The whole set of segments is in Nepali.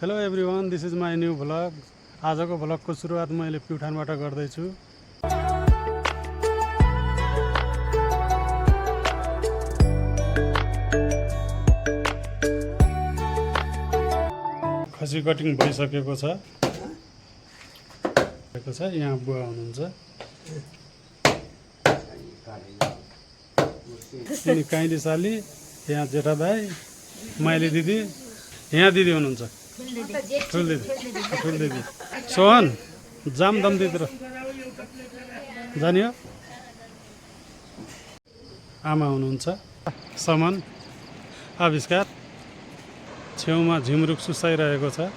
Hello everyone, this is my new vlog. आजको भ्लगको सुरुवात मैले प्युठानबाट गर्दैछु। खसी कटिङ भइसकेको छ। यहाँ बुवा हुनुहुन्छ, यिनी काइली साली, यहाँ जेठा दाई, माइली दिदी, यहाँ दिदी हुनुहुन्छ, ठुल दिदी सोहन जाम दम दिदी जानियो, आमा हुनुहुन्छ, समन आविष्कार। छेउमा झिमरुक सुसाइरहेको छ।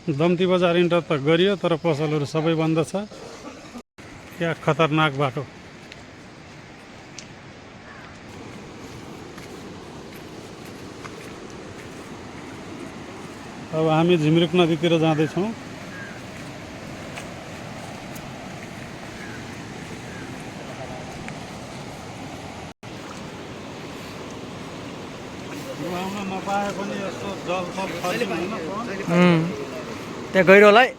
दम्ती बजार इन्टर त गरियो, तर पसलहरू सबै बन्द छ। क्या खतरनाक बाटो। अब हामी झिमरुक नदीतिर जाँदैछौँ। नपाए पनि यस्तो जलफल त्यहाँ गहिरो होला है।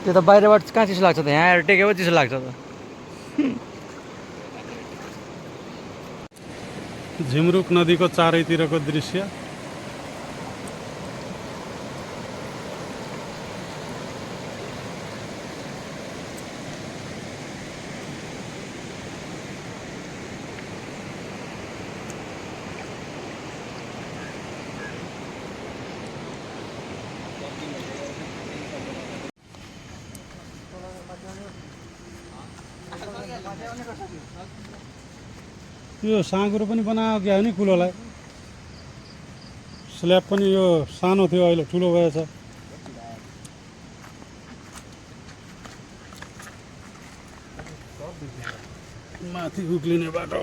त्यो त बाहिरबाट कहाँ चिसो लाग्छ त, यहाँ आएर टेकेको चिसो लाग्छ त। झिमरुक नदीको चारैतिरको दृश्य। यो साँगुरो पनि बनायो क्या नि कुलोलाई। स्ल्याब पनि यो सानो थियो, अहिले ठुलो भएछ। माथि उक्लिने बाटो।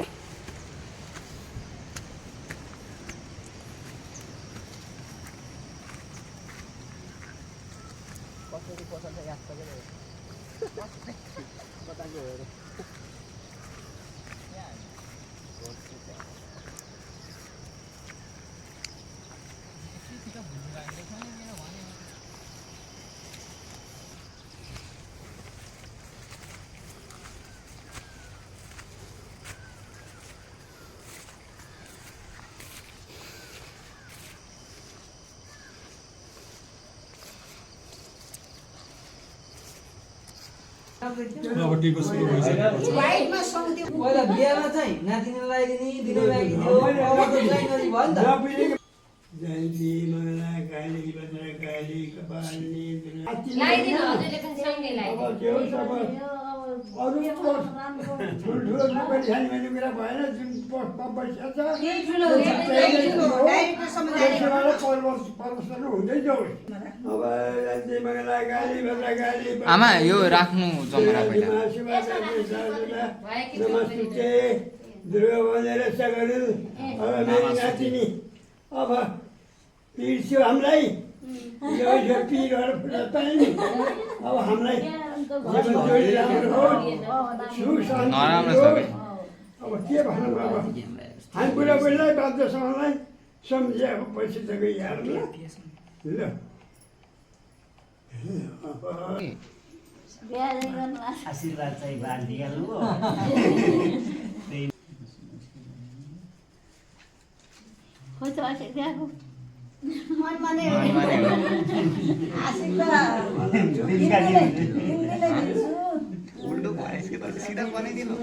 अब टीको सुरु भइसकेको छ। पहिला बिहामा चाहिँ नातिनीलाई दिने दिनलाई दिने अब त लाइन नदी भयो नि त। जयन्ती मङ्गला काली भद्र काली कपालिनी लाइदिनु हजुरले पनि सँगै लाइदिनु। अब के हो सब अरू ठुल्ठुलो रुपैयाँ छानी भन्ने कुरा भएन। जुन पोस्टमा पैसा छ पर्वतहरू हुँदै जाओस्। अब जयन्ती मङ्गला काली भद्र काली आमा यो राख्नु जमरा पहिला नमस्ते दुर्गा भनेर सगरु। अब मेरी नातिनी अब पिर्स्यो हामीलाई, यो पिरहरू फुटा पाइने। अब हामीलाई जीवनजोडी राम्रो होस्, सुख शान्ति होस्। अब के भनौँ, अब हामी बुढाबुढीलाई बाध्यसँगलाई सम्झे। अब पैसा त गइहाल्नु ल। आशीर्वाद चाहिँ बाँडिहाल्नु हो। उल्टो सिधा बनाइदिनु।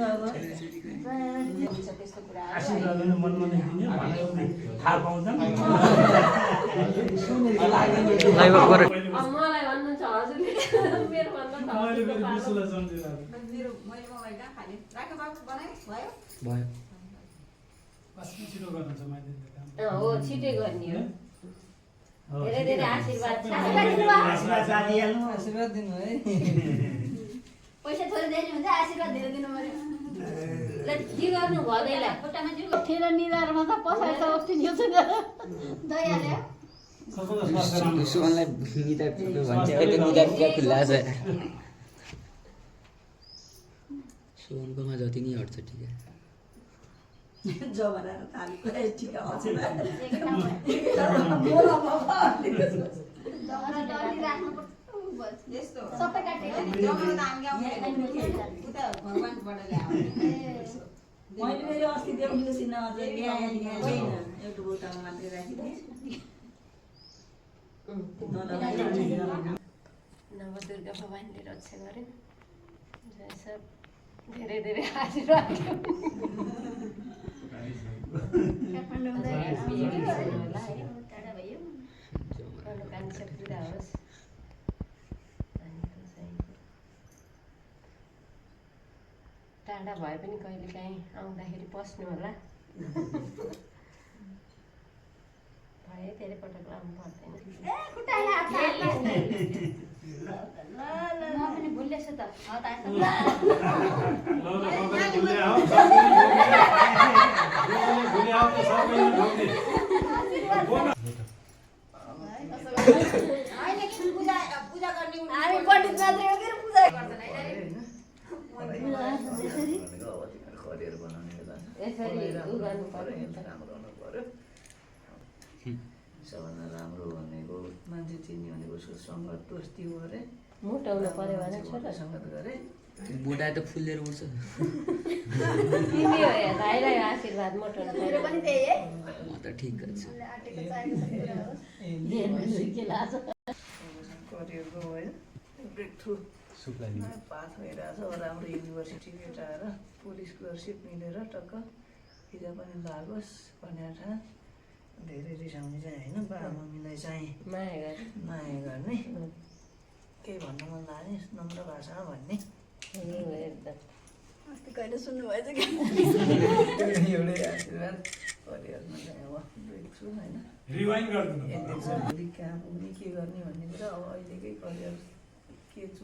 आशीर्वाद मनमा नै दिने थाहा पाउँछ। मलाई भन्नुहुन्छ हजुरले मेरो भन्दा त मैले फेरि विश्वलाई सम्झिरहेको। भयो। अस्ति छिटो गर्नु छ माइतीले काम। हो छिटै गर्ने हो। धेरै धेरै आशीर्वाद छ। आशीर्वाद बाँडिहाल्नु। आशीर्वाद दिनु है। पैसा थोरै दिनु हुन्छ, आशीर्वाद धेरै दिनु पर्यो। के गर्नु भदैलाई खेर निधारमा त पसाएर त उठ्यो दयाले सुमनलाई निदा भन्छ त्यो निदा खुल्ला छ सुमनकोमा जति नि हट्छ ठिक जमाना ताली ठिक आउँछ सबै काटेको मैले मेरो अस्ति देउसीमा अझै ल्याएन एउटा बोतलमा मात्रै राखिदिएँ नवदुर्गा भवानीले रक्षा गरे धेरै धेरै आशीर्वाद मनोकांक्षा पुरा होस् टाढा भए पनि कहिले काहीँ आउँदाखेरि पस्नु होला भए धेरै पटक लाउनु पर्दैन भुलेछु त हामी पण्डित मात्रै हो कि पूजा सबभन्दा राम्रो भनेको मान्छे चिन्ने भनेको सुसङ्गत दोस्ती हो अरे मोटाउनु पर्यो भने छोरा सङ्गत गरे बुढा त फुलेर उठ्छ भाइलाई आशीर्वाद मोटाउनु पर्यो पनि त्यही है म त ठिक छ करियरको होइन ब्रेक थ्रु पास भइरहेछ राम्रो युनिभर्सिटी भेटाएर पुलिस स्कलरसिप मिलेर टक्क हिजो पनि लागोस् भनेर धेरै रिसाउने चाहिँ होइन बाबा मम्मीलाई चाहिँ माया गर्ने केही भन्नु मन लाग्ने नम्र भाषामा भन्ने अस्ति कहिले सुन्नुभएछ कि एउटै आशीर्वाद करियरमा चाहिँ अब ब्रेक छु होइन एकदिन कहाँ पुग्ने के गर्ने भन्ने कुरा अब अहिलेकै करियर के छु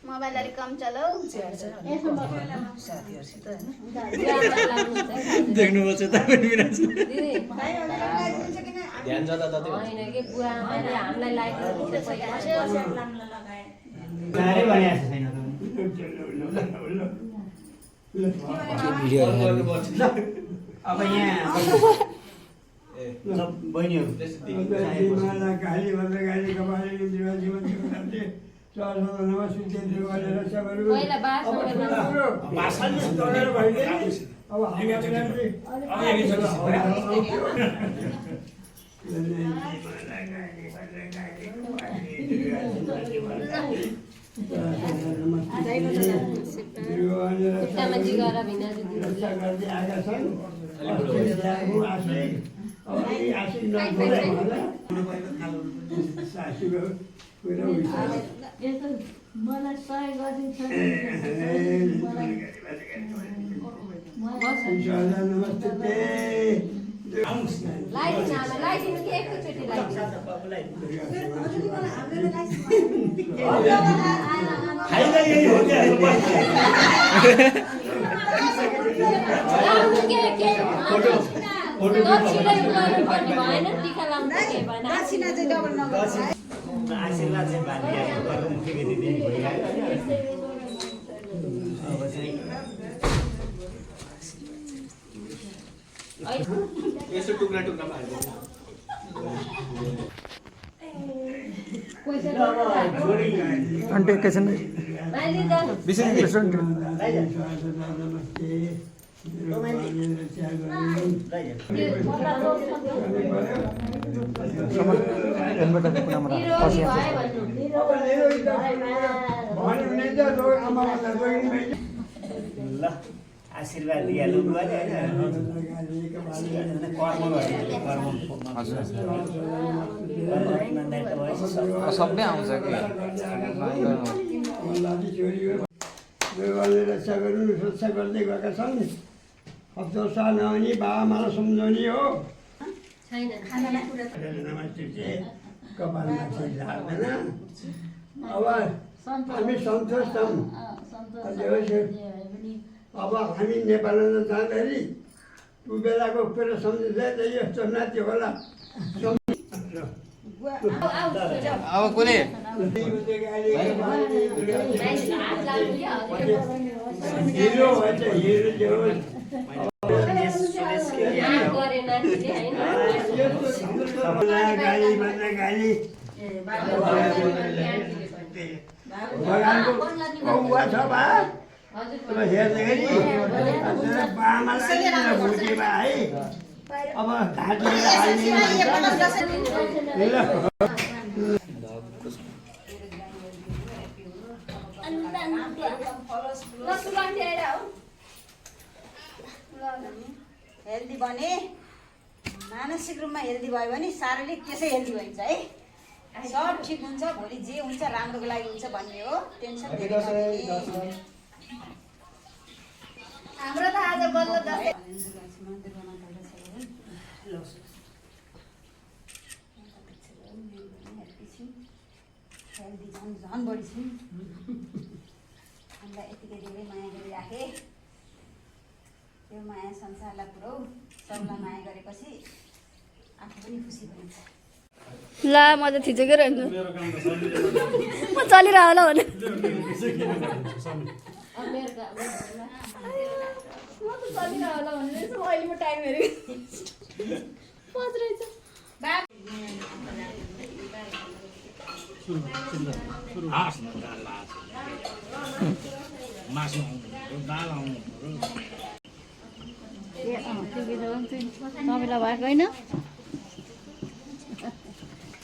मोबाइल अलिक कम चलाऊ साथीहरूसित देख्नुपर्छ तपाईँ ध्यान जता ततै होइन के बुवा आमाले हामीलाई लाइक गाह्रै भनिएको छैन अब यहाँ बहिनीहरू पहिला मलाई सहयोग गरिदिन्छ लाइदिनु कि एकैचोटि भएन टिका लाउनु के भएन आशीर्वाद चाहिँ यसो टुक्रा टुक्रामा आन्टी एकैछिन ल आशीर्वाद दिइहाल्नु बुवाले सबै आउँछ कि रक्षा गर्नु सुरक्षा गर्दै गएका छन् हप्ता नहुने बाबाआमालाई सम्झाउने हो नमस्ते कपालमा ठिक लाग्दैन अब हामी सन्तोष छौँ अब हामी नेपालमा जाँदाखेरि त्यो बेलाको कुरो सम्झिँदै त यस्तो नाति होला अब कुनै हिरो भन्छ हिरो जे होस् गाली भन्दा गाली बगानको कौवा छ बा अब हेर्दाखेरि बामालाई भुटेमा है अब घाँटीले हेल्दी बने मानसिक रूपमा हेल्दी भयो भने शारीरिक त्यसै हेल्दी भइन्छ है सब ठिक हुन्छ भोलि जे हुन्छ राम्रोको लागि हुन्छ भन्ने हो टेन्सन हाम्रो त आज बल्ल दसैँ हेल्दी झन् बढी छु हामीलाई यतिकै धेरै माया गरिराखे त्यो माया संसारलाई पुऱ्याउ सबलाई माया गरेपछि आफू पनि खुसी भइन्छ ला म त थिचेकै रहन्छु म चलिरह होला भने म त चलिरह होला भनेर अहिले म टाइम हेरेको पच रहेछ तपाईँलाई भएको होइन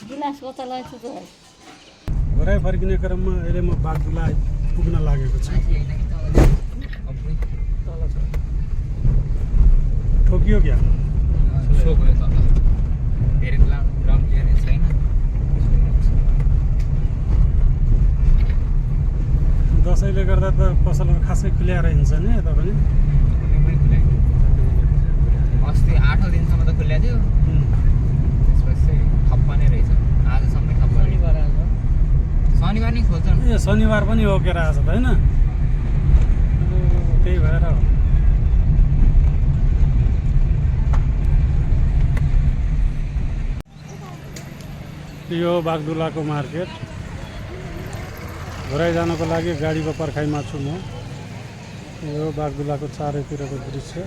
गिलास कता लगाएको छु घरै फर्किने क्रममा अहिले म बागडुला पुग्न लागेको छु ठोकियो क्या दसैँले गर्दा त पसलहरू खासै खुल्याएर हिँड्छ नि तपाईँले अस्ति 8 दिनसम्म त खुल्ल्या थियो त्यसपछि ठप्प नै रहेछ आजसम्म ठप्प शनिबार नै खोल्छन् ए शनिबार पनि ओकेर आएको छ त होइन त्यही भएर हो यो बागडुलाको मार्केट घरै जानको लागि गाडीको पर्खाइमा छु म यो बागडुलाको चारैतिरको दृश्य